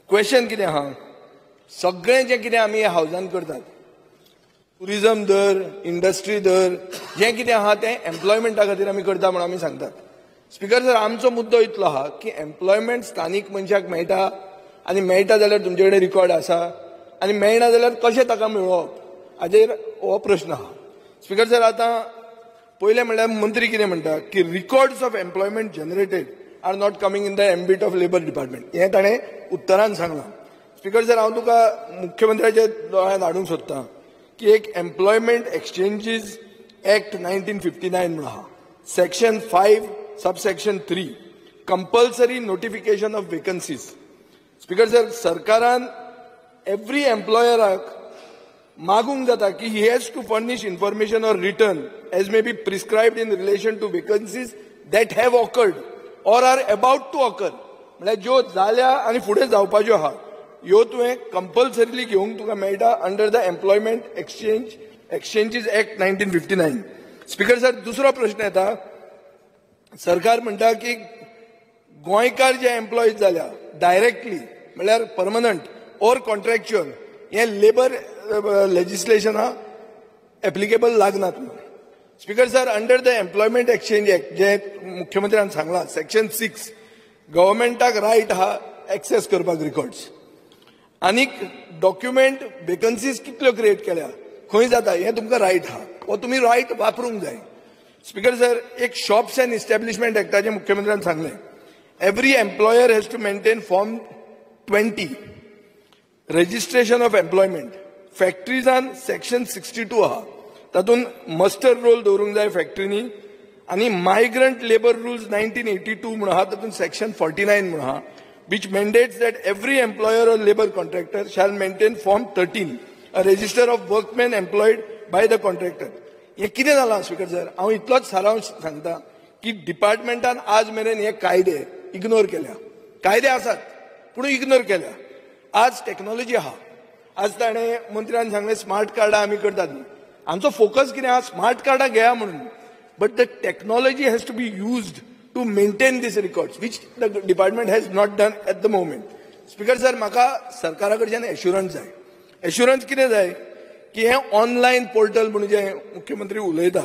Question कितें आहा, सगळें जें कितें आमी हावजान करतात, टुरिजम धर, इंडस्ट्री धर, जें कितें आहा तें एम्प्लॉयमेंटा खातीर आमी करता म्हूण आमी सांगतात. स्पीकर सर, आमचो मुद्दो इतलो आहा की एम्प्लॉयमेंट स्थानीक मनशाक मेळटा आनी मेळटा जाल्यार तुमचे कडेन रिकॉर्ड आसा आनी मेळना जाल्यार कशें ताका मेळोवप हाजेर हो प्रश्न आहा. स्पीकर सर, आतां पयलें म्हणल्यार मंत्री कितें म्हणटा की records of employment generated are not coming in the ambit of labour department, हें ताणें उत्तरान सांगलां. स्पीकर सर, हांव तुका मुख्यमंत्र्याच्या दोळ्यांत हाडूंक सोदतां की एक एम्प्लॉयमेंट एक्सचेंजीस एक्ट 1959 म्हणून आहा, section 5 subsection 3 compulsory notification of vacancies. Speaker sir, सरकारान एवरी एम्प्लॉयराक मागूंक जाता की he has to furnish information or return as may be prescribed in relation to vacancies that have occurred or are about to occur. म्हळ्यार ज्यो जाल्या आनी फुडें जावपाच्यो आहा ह्यो तुवें कंपल्सरीली घेवंक तुका मेळटा under the employment exchanges act 1959. Speaker sir, दुसरो प्रश्न येता, सरकार म्हणटा की गोंयकार जे एम्प्लॉईज जाल्या डायरेक्टली म्हळ्यार परमनंट ऑर कॉन्ट्रॅक्च्युअल हें लेबर लेजिस्लेशना एप्लिकेबल लागनात म्हणून. Speaker sir, under the employment exchange act जे मुख्यमंत्र्यान सांगलां सेक्शन 6 गव्हर्मेंटाक रायट आहा एक्सेस करपाक रिकॉर्ड्स आनीक डॉक्युमेंट वेकन्सीज कितल्यो क्रिएट केल्या खंय जाता हें तुमकां रायट आहा, हो तुमी रायट वापरूंक जाय. स्पीकर सर, एक शॉप्स अँड इस्टॅब्लिशमेंट एक्टाचें मुख्यमंत्र्यान सांगलें, every employer has to maintain form 20 registration of employment. फॅक्टरीजान section 62 आहा, तातूंत मस्टर रोल दवरूंक जाय फॅक्टरीनी आनी मायग्रंट लेबर रुल्स 1982 म्हूण आहा, तातूंत सेक्शन 49 म्हूण आहा which mandates that every employer or labor contractor shall maintain form 13, a register of workmen employed by the contractor. हें कितें जालां स्पीकर सर, हांव इतलोच सारांश सांगता की डिपार्टमेंटान आज मेरेन हे कायदे इग्नोर केल्या. कायदे आसात पूण इग्नोर केल्या. आज टॅक्नोलॉजी आहा, आज ताणें मंत्र्यान सांगलें स्मार्ट कार्डां आमी करतात. आमचो फोकस कितें आहा, स्मार्ट कार्डां घेया म्हणून, but the technology has to be used to maintain these records, which the department has not done at the moment. Speaker sir, म्हाका सरकारा कडच्यान एश्युरन्स जाय. एश्युरन्स कितें जाय की हें ऑनलायन पोर्टल म्हणून जें मुख्यमंत्री उलयता,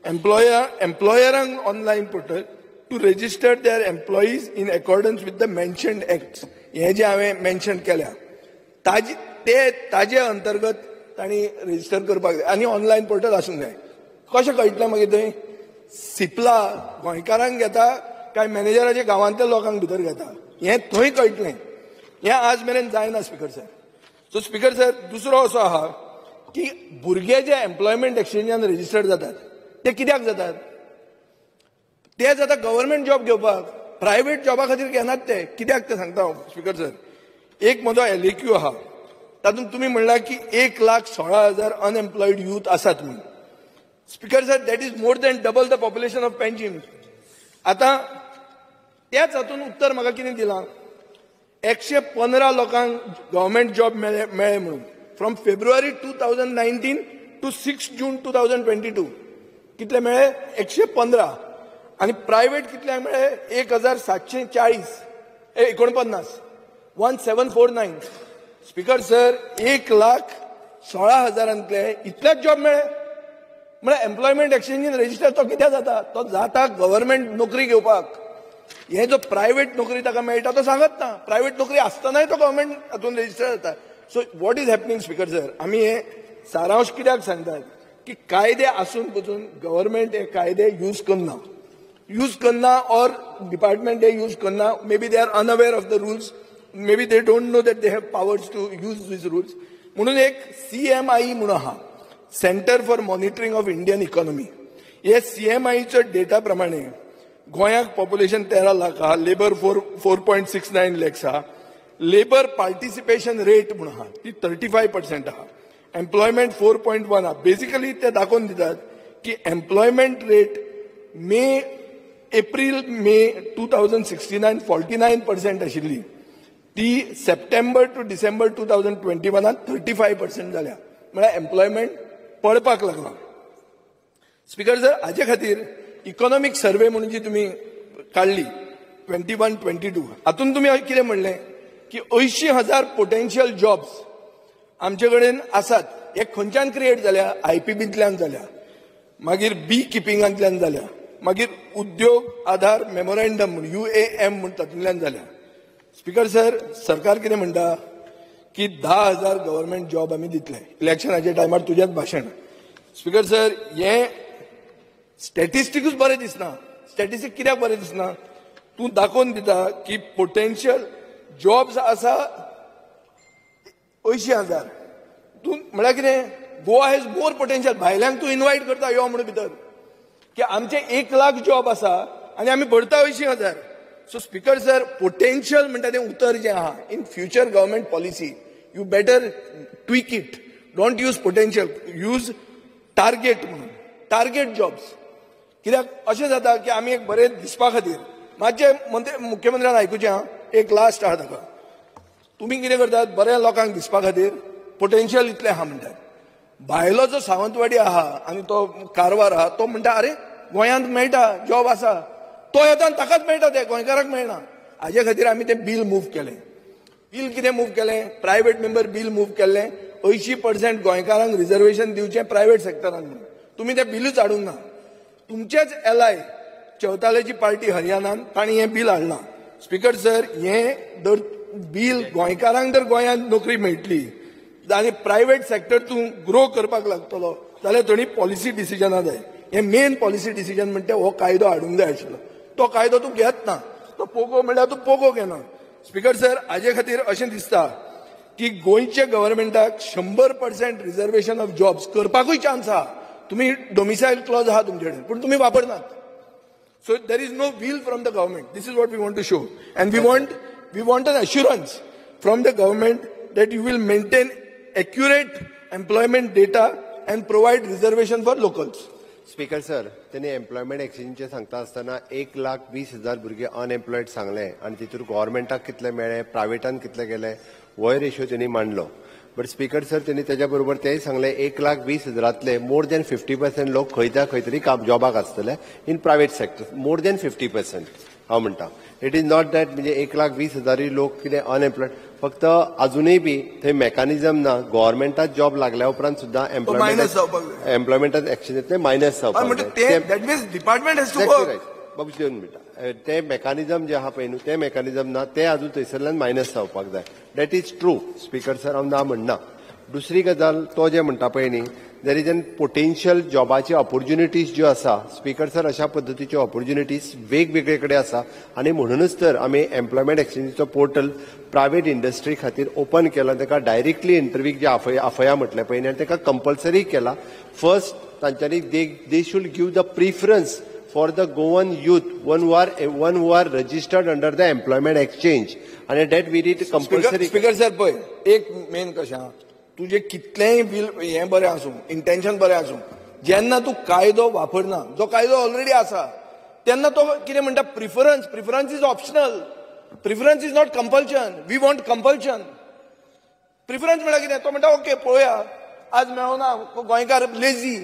एम्प्लॉयरांक online portal to register their employees in accordance with the mentioned acts, हें जें हांवें मेन्शन केल्या ताजे अंतर्गत तांणी रजिस्टर करपाक जाय आनी ऑनलायन पोर्टल आसूंक जाय. कशें कळटलें मागीर थंय सिपला गोंयकारांक घेता काय मॅनेजराच्या गांवांतल्या लोकांक भितर घेता हें थंय कळटलें. हें आज मेरेन जायना speaker sir. So speaker sir, दुसरो असो आहा की भुरगे जे एम्प्लॉयमेंट एक्सचेंजान रजिस्टर्ड जातात ते कित्याक जातात, ते जाता गव्हर्मेंट जॉब घेवपाक, प्रायवेट जॉबा खातीर घेनात ते. कित्याक ते सांगता हांव स्पीकर सर. एक म्हजो LAQ आहा, तातूंत तुमी म्हणलां की 1,16,000 अनएम्प्लॉयड यूथ आसात म्हणून. Speaker sir, that is more than double the population of Panjim. आतां त्याच हातून उत्तर म्हाका कितें दिलां, 115 लोकांक गव्हर्मेंट जॉब मेळ्ळे म्हणून from February 2019 to 6 June 2022 कितले मेळ्ळे, 115. आनी प्रायवेट कितल्यांक मेळ्ळे, 1740 49 1749. स्पीकर सर, 1,16,000 इतलेच जॉब मेळ्ळे. म्हळ्यार एम्प्लॉयमेंट एक्सचेंजीन रजिस्टर तो कित्याक जाता, तो जाता गव्हर्मेंट नोकरी घेवपाक. हे जो प्रायवेट नोकरी ताका मेळटा तो सांगत ना, प्रायवेट नोकरी आसतनाय तो गव्हर्मेंट हातून रजिस्टर जाता. So what is happening speaker sir, आमी हे सारांश कित्याक सांगतात की कायदे आसून पसून गव्हर्मेंट हे कायदे यूज करना ऑर डिपार्टमेंट हे यूज करना. Maybe they are unaware of the rules, maybe they don't know that they have powers to use these rules. म्हणून एक CMIE म्हणून आहा, centre for monitoring of Indian economy. हे CMIEच्या डेटा प्रमाणे गोंयाक पॉप्युलेशन 13 लाख आहा, लेबर 4.69 लॅक्स आहा, लेबर पार्टिसिपेशन रेट म्हणून आहा ती 35% आहा, एम्प्लॉयमेंट 4.1 आहा. बेसिकली ते दाखोवन दितात की employment rate April May 2016 49% आशिल्ली, ती सप्टेंबर टू डिसेंबर 2021 35% जाल्या. म्हळ्यार एम्प्लॉयमेंट पडपाक लागला. स्पीकर सर, हाजे खातीर इकॉनॉमीक सर्वे म्हणून जी तुमी काडली 21-22, हातून तुमी कितें म्हणलें, की 80,000 पोटेन्शियल जॉब्स आमचे कडेन आसात. हे खंयच्यान क्रिएट जाल्या? आयपीबींतल्यान जाल्या, मागीर बी किपिंगांतल्यान जाल्या, मागीर उद्योग आधार मेमोरेंडम म्हूण UAM म्हूण तातूंतल्यान जाल्या. स्पीकर सर, सरकार कितें म्हणटा की 10,000 गव्हर्मेंट जॉब आमी दितले इलेक्शनाच्या टायमार. तुजेंच भाशण. स्पीकर सर, हें स्टॅटिस्टिकूच बरें दिसना. स्टॅटिस्टीक कित्याक बरें दिसना? तूं दाखोवन दिता की पोटेन्शियल जॉब्स आसा 80,000. तूं म्हळ्यार कितें, गोवा हॅज मोर पोटेन्शियल. भायल्यांक तूं इनवायट करता यो म्हणून भितर, की आमचे 1 लाख जॉब आसा आनी आमी भरता 80,000. सो स्पीकर सर, पोटेन्शियल म्हणटा तें उतर जें आहा, in future government policy you better tweak it. Don't use potential, use target म्हणून, टार्गेट जॉब्स. कित्याक अशें जाता की आमी एक बरें दिसपा खातीर मातशें मुख्यमंत्र्यान आयकुचें आं, एक लास्ट आहा ताका. तुमी कितें करतात, बऱ्या लोकांक दिसपा खातीर पोटेन्शियल इतलें आहा म्हणटात. भायलो जो सावंतवाडी आहा आनी तो कारवार आहा तो म्हणटा अरे गोंयांत मेळटा जॉब आसा, तो येता आनी ताकाच मेळटा, ते गोंयकाराक मेळना. हाजे खातीर आमी तें बील मूव केलें. बील कितें मूव केलें? प्रायवेट मेंबर बील मूव केल्लें, 80% गोंयकारांक रिजर्वेशन दिवचें प्रायवेट सेक्टरान म्हणून. तुमी तें बिलूच हाडूंक ना. तुमचेच एलाय चवताल्याची पार्टी हरियाणान तांणी हें बील हाडलां. स्पीकर सर, हें दर बील गोंयकारांक जर गोंयांत नोकरी मेळटली आनी प्रायवेट सेक्टर तूं ग्रो करपाक लागतलो जाल्यार थंय पॉलिसी डिसिजनां जाय. हें मेन पॉलिसी डिसिजन म्हणटा हो कायदो हाडूंक जाय आशिल्लो. तो कायदो तूं घेत ना. तो पोगो म्हणल्यार तूं पोगो घेना. स्पीकर सर, हाजे खातीर अशें दिसता की गोंयच्या गव्हर्मेंटाक 100% रिजर्वेशन ऑफ जॉब्स करपाकूय चान्स आहा. तुमी डोमिसायल क्लॉज आहा तुमचे कडेन, पूण तुमी वापरनात. So there is no will from the government. This is what we want to show, and we want an assurance from the government that you will maintain accurate employment data and provide reservation for locals. Speaker sir, त्यांनी employment एक्सचेंजीचे सांगता आसतना 1,20,000 भुरगे unemployed सांगले आनी तितूर गव्हर्मेंटाक कितले मेळ्ळे, प्रायवेटान कितले गेले, होय रेशो त्यांनी मांडलो. बट स्पीकर सर, त्यांनी तेज्या बरोबर तेय सांगले 1,20,000 मोर दॅन 50% लोक खंय त्या खंय तरी काम जॉबाक आसतले in private sector, more than 50% हांव म्हणटा. It is not that म्हणजे 1,20,000 लोक कितें अनएम्प्लॉयड, फक्त अजुनूय बी थंय मेकॅनिझम ना. गव्हर्मेंटात जॉब लागल्या उपरांत सुद्दां एम्प्लॉयमेंटात एक्सचेंजींतले मायनस जावपाक. बाबू दोन मिनटां, ते मेकॅनिझम जे आहा पळय न्हू, ते मेकॅनिझम ना, ते अजून थंयसरल्यान मायनस जावपाक जाय. That is true speaker sir, हांव ना म्हणना. दुसरी गजाल तो जे म्हणटा पळय न्ही, there is an potential जॉबाची ऑपॉर्च्युनिटीज ज्यो आसा स्पीकर सर, अशा पद्दतीच्यो ऑपॉर्च्युनिटीज वेगवेगळे कडेन आसा आनी म्हणूनच तर आमी एम्प्लॉयमेंट एक्सचेंजीचो पोर्टल प्रायवेट इंडस्ट्री खातीर ओपन केला. ताका डायरेक्टली इंटरव्यूक जे आफया म्हटलें पळय न्ही, आनी ताका कंपल्सरी केला. फर्स्ट तांच्यांनी they should give the preference for the Goan youth, one who are registered under the employment exchange, and that we did compulsory. Speaker sir, पळय एक मेन कशें आहा, तुजें कितलेंय बील हें बरें आसूं, इंटेन्शन बरें आसूं, जेन्ना तूं कायदो वापरना, जो कायदो ऑलरेडी आसा, तेन्ना तो कितें म्हणटा, preference. Preference is optional, preference is not compulsion. We want compulsion. Preference म्हळ्यार कितें? तो म्हणटा ओके पळोवया, आज मेळना, गोंयकार लेजी,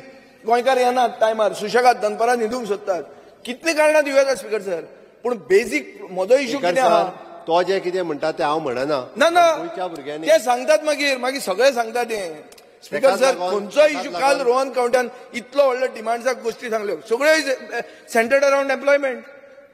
गोंयकार येनात टायमार, सुशेगाद दनपारां न्हिदूंक सोदतात. कितलीं कारणां दिवं येता स्पीकर सर, पूण बेजीक म्हजो इशू कितें आहा, तो जे कितें म्हणटा तें हांव म्हणना. ना ना, ते सांगतात मागीर, मागीर सगळे सांगतात ते. स्पीकर सर, खंयचो इशू काल रोहन कावंट्यान इतलो व्हडलो डिमांड्साक गोश्टी सांगल्यो, सगळ्यो सेंटर्ड अरावंड एम्प्लॉयमेंट,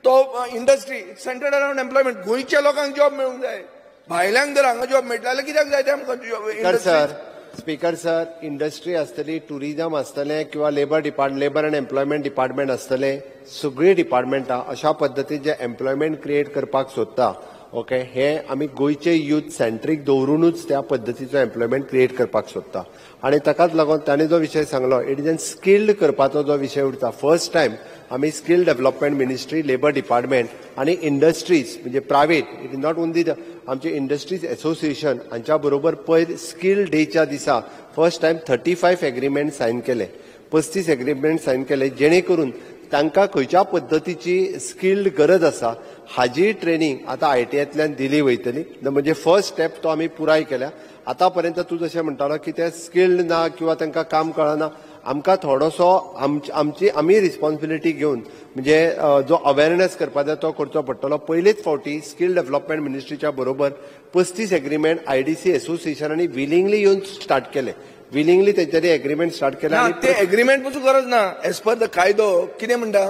तो इंडस्ट्री सेंटर्ड अरावंड एम्प्लॉयमेंट. गोंयच्या लोकांक जॉब मेळूंक जाय, भायल्यांक जर हांगा जॉब मेळटा जाल्यार कित्याक जाय ते आमकां? सर, स्पीकर सर, इंडस्ट्री आसतली, टुरिजम आसतलें, किंवा labour and employment department आसतलें, सगळीं डिपार्टमेंटां अशा पद्दतीन जे एम्प्लॉयमेंट क्रिएट करपाक सोदता, ओके, हे आमी गोंयचे यूथ सेंट्रीक दवरुनूच त्या पद्दतीचो एम्प्लॉयमेंट क्रिएट करपाक सोदता. आनी ताकाच लागून ताणें जो विशय सांगलो, it is an skilled करपाचो जो विशय उरता. फर्स्ट टायम आमी skill development ministry, labour department आनी इंडस्ट्रीज म्हणजे private, it is not only the आमचे इंडस्ट्रीज एसोसिएशन हांच्या बरोबर पयर स्किल डेच्या दिसा फर्स्ट टायम 35 एग्रीमेंट सायन केले, 35 एग्रीमेंट सायन केले, जेणे करून तांकां खंयच्या पद्दतीची स्किल्ड गरज आसा हाजी ट्रेनिंग आतां आयटीआयंतल्यान दिली वयतली. म्हणजे फर्स्ट स्टेप तो आमी पुराय केल्या. आतां पर्यंत तूं जशें म्हणटालो की ते स्किल्ड ना किंवा तांकां काम कळना, आमकां थोडोसो आमची आमी रिस्पॉन्सिबिलिटी घेवन म्हणजे जो अवेरनेस करपाक जाय तो करचो पडटलो. पयलेच फावटी स्कील डेव्हलपमेंट मिनिस्ट्रीच्या बरोबर 35 एग्रीमेंट आयडीसी एसोसिएशनांनी विलिंगली येवन स्टार्ट केले. विलिंगली तेंच्यांनी एग्रीमेंट स्टार्ट केले. ते एग्रीमेंट पसून गरज ना. एज पर the कायदो कितें म्हणटा,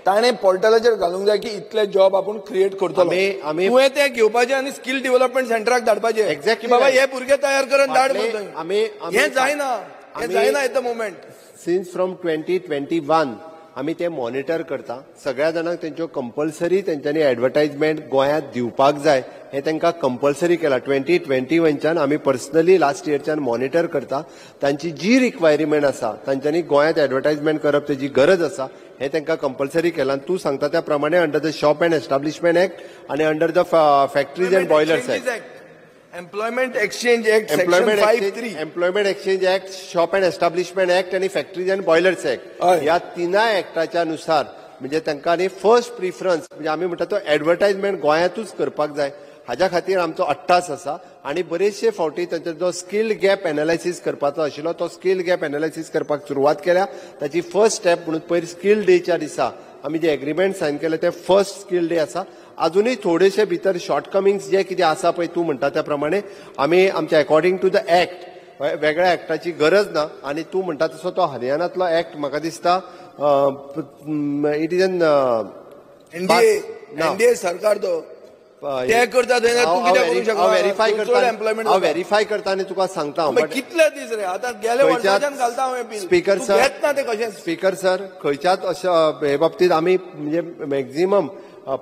ताणें पोर्टलाचेर घालूंक जाय की इतले जॉब आपूण क्रिएट करतलो. तुवें ते घेवपाचे आनी स्कील डेव्हलपमेंट सेंटराक धाडपाचे. एक्झॅक्टली बाबा हे भुरगे तयार करून धाड. हें जायना, हें जायना at the moment. Since from 2021 आमी ते मॉनिटर करता. सगळ्या जाणांक तेंच्यो कंपल्सरी तेंच्यांनी एडवर्टायजमेंट गोंयांत दिवपाक जाय हें तांकां कंपल्सरी केलां. 2021च्यान आमी पर्सनली लास्ट इयरच्यान मॉनिटर करता. तांची जी रिक्वायरमेंट आसा तांच्यांनी गोंयांत एडवर्टायजमेंट करप तेजी गरज आसा हें तांकां कंपल्सरी केलां. तूं सांगता त्या प्रमाणे under the shop and establishment act आनी under the factories and boilers act, employment exchange act, employment exchange act, shop and establishment act आनी फॅक्टरीज अँड बॉयलर्स एक्ट ह्या तिनाय एक्टाच्या नुसार म्हणजे तांकां न्ही फर्स्ट प्रिफरन्स म्हणजे आमी म्हणटा तो एडवर्टायजमेंट गोंयांतूच करपाक जाय हाज्या खातीर आमचो अट्टास आसा. आनी बरेचशे फावटी तांचो जो स्कील गॅप एनालिसीस करपाचो आशिल्लो तो स्कील गॅप एनालिसीस करपाक सुरवात केल्या. ताची फर्स्ट स्टेप म्हणून पयर स्कील डेच्या दिसा आमी जे एग्रीमेंट सायन केले ते फर्स्ट स्कील डे आसा. अजुनूय थोडेशे भितर शॉर्टकमिंग्स जे कितें आसा पळय तूं म्हणटा त्या प्रमाणे आमी आमच्या अकॉर्डिंग टू the act वेगळ्या एक्टाची गरज ना. आनी तूं म्हणटा तसो तो हरियाणांतलो एक्ट म्हाका दिसता it is an NDA सरकार तो ते करता. व्हेरीफाय करता, हांव व्हेरीफाय करता आनी तुका सांगता. कितले दीस रे आतां गेले वर्साच्यान घालता हांवें. स्पीकर सर, स्पीकर सर, खंयच्याच अशा हे बाबतींत आमी म्हणजे मॅक्झिमम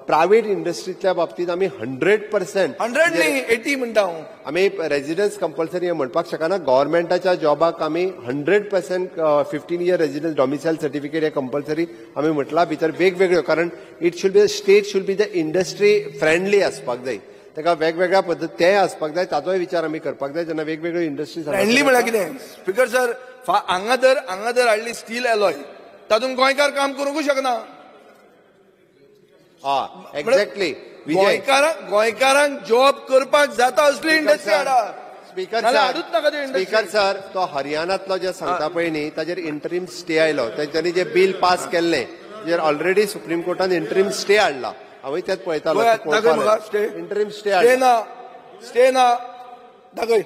प्रायव्हेट इंडस्ट्रीच्या बाबतीत आमी 100% 100 न्ही 80 म्हणटा हांव. आमी रेजिडन्स कंपल्सरी म्हणपाक शकना. गव्हर्मेंटाच्या जॉबाक आमी 100% 15 इयर रेजिडन्स डॉमिसायल सर्टिफिकेट हे कंपल्सरी आमी म्हटलां. भितर वेगवेगळ्यो, कारण it should be state should be the industry friendly आसपाक जाय. ताका वेगवेगळ्या पद्दत तेय आसपाक जाय, ताचोय विचार आमी करपाक जाय जेन्ना वेगवेगळ्यो इंडस्ट्री फ्रेंडली म्हळ्यार कितें. स्पीकर सर, हांगा जर हाडली स्टील एलॉय तातूंत गोंयकार काम करूंकूच शकना. एक्झॅक्टली. गोंयकारांक जॉब करपाक जाता असली इंडस्ट्री हाडा. स्पीकर सर, स्पीकर सर, तो हरियाणांतलो जे सांगता पळय न्ही ताजेर इंटरीम स्टे आयलो. तेंच्यांनी जे बील पास केल्लें तेजेर ऑलरेडी सुप्रीम कोर्टान इंटरीम स्टे हाडला. हांवूय तेच पळयतालो. इंटरीम स्टे ना, स्टे ना, दाखय.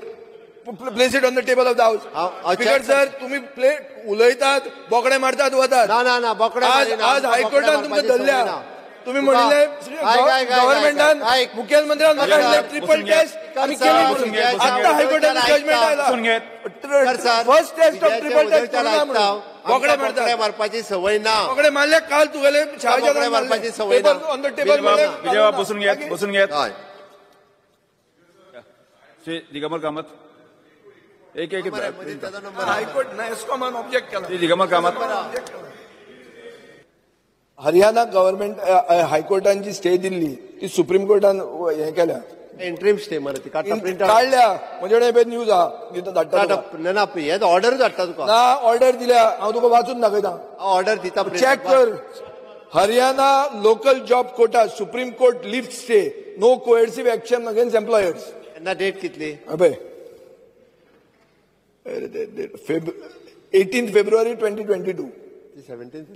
Place it on the table of the house. Speaker sir, तुम्ही प्लेट उलयतात, बोकडे मारतात वतात. ना ना ना, बोकडे आज हायकोर्टान तुमकां धरल्या. तुम्ही म्हणिल्ले गव्हर्मेंटान मुख्यमंत्र्यान म्हाका ट्रिपल टेस्ट आमी केली. आतां हायकोर्टान जजमेंट आयला. First test of triple test म्हणून बोकडे मारतात. मारपाची सवय ना. बोकडे मारले काल तुगेले बोकडे मारपाची सवय ना. On the table. विजय बसून घेत, बसून घेत. श्री दिगंबर कामत एक एक हायकोर्ट ना एस्कॉमान ऑब्जेक्ट केला. श्री दिगंबर कामत. हरियाणा गव्हर्मेंट हायकोर्टान जी स्टे दिल्ली ती सुप्रीम कोर्टान हें केल्या. इंटरीम स्टे मरे ती काडल्या. म्हजे कडेन न्यूज आहा दिता धाडटा. ना हेच ऑर्डरूच धाडटा तुका. ना ऑर्डर दिल्या, हांव तुका वाचून दाखयता. ऑर्डर दिता, चॅक कर. Haryana local job quota supreme court lift stay, no coercive action against employers. ना डेट कितली? अबे 18 फेब्रुवारी 2022.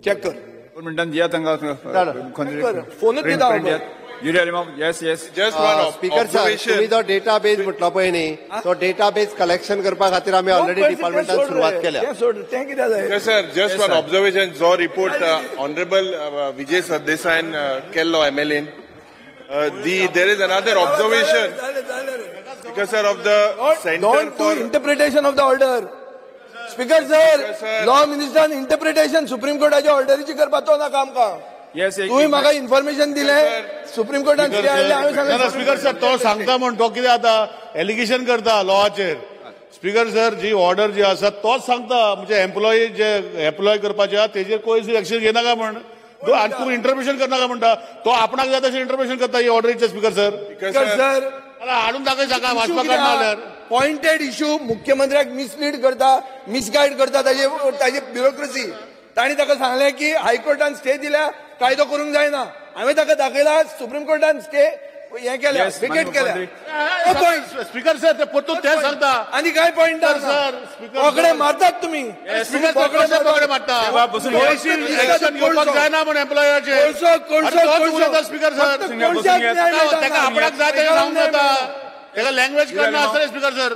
चॅक कर. दोन मिनटां दिया तांकां फोनूच दिता. Yes yes. Just one speaker sir, तुम्ही जो डेटाबेस म्हटलो पळय न्ही तो डेटाबेस कलेक्शन करपा खातीर आमी ऑलरेडी डिपार्टमेंटान सुरवात केल्या. तें कितें जाय सर, जस्ट वन ऑब्जर्वेशन. जो रिपोर्ट ऑनरेबल विजय सरदेसायन केल्लो MLN, there is another observation because sir of the centre don't do interpretation of the order. Speaker sir, law मिनिस्टरान interpretation supreme कोर्टाच्या ऑर्डरीची करपाचो ना काम का. तुवें म्हाका इन्फॉर्मेशन दिलें सुप्रीम कोर्टान स्टे हाडलें. हांवें सांगलें स्पीकर सर, तो सांगता म्हण तो कितें आतां एलिगेशन करता लॉवाचेर. स्पीकर सर, जी ऑर्डर जी आसा तोच सांगता म्हणजे एम्प्लॉई जे एप्लॉय करपाचे आहा तेजेर कोय एक्शन घेनाका म्हण. आनी तूं इंटरप्रिटेशन करनाका म्हणटा. तो आपणाक जाय तशें इंटरप्रिटेशन करता ही ऑर्डरीचें. स्पीकर सर, सर हाडून दाखय सांगा वाचपाक काडना जाल्यार. पॉयंटेड इश्यू मुख्यमंत्र्याक मिसलीड करता, मिसगायड करता ताजे ब्युरोक्रेसी. तांणी ताका सांगलें की हायकोर्टान स्टे दिल्या, कायदो करूंक जायना. हांवें ताका दाखयला सुप्रीम कोर्टान स्टे हे केल्या, विकेट केल्या. स्पीकर सर, ते परतून ते सांगता. आनी काय पॉयंट? सर, पकडे मारतात तुम्ही. स्पीकर सर, पकडे मारता, घेवपाक जायना म्हण एम्प्लॉयराचे. स्पीकर सर, ताका आपणाक जाय तेका सांगूंक जाता, ताका लँग्वेज कळना आसतलें. Speaker sir.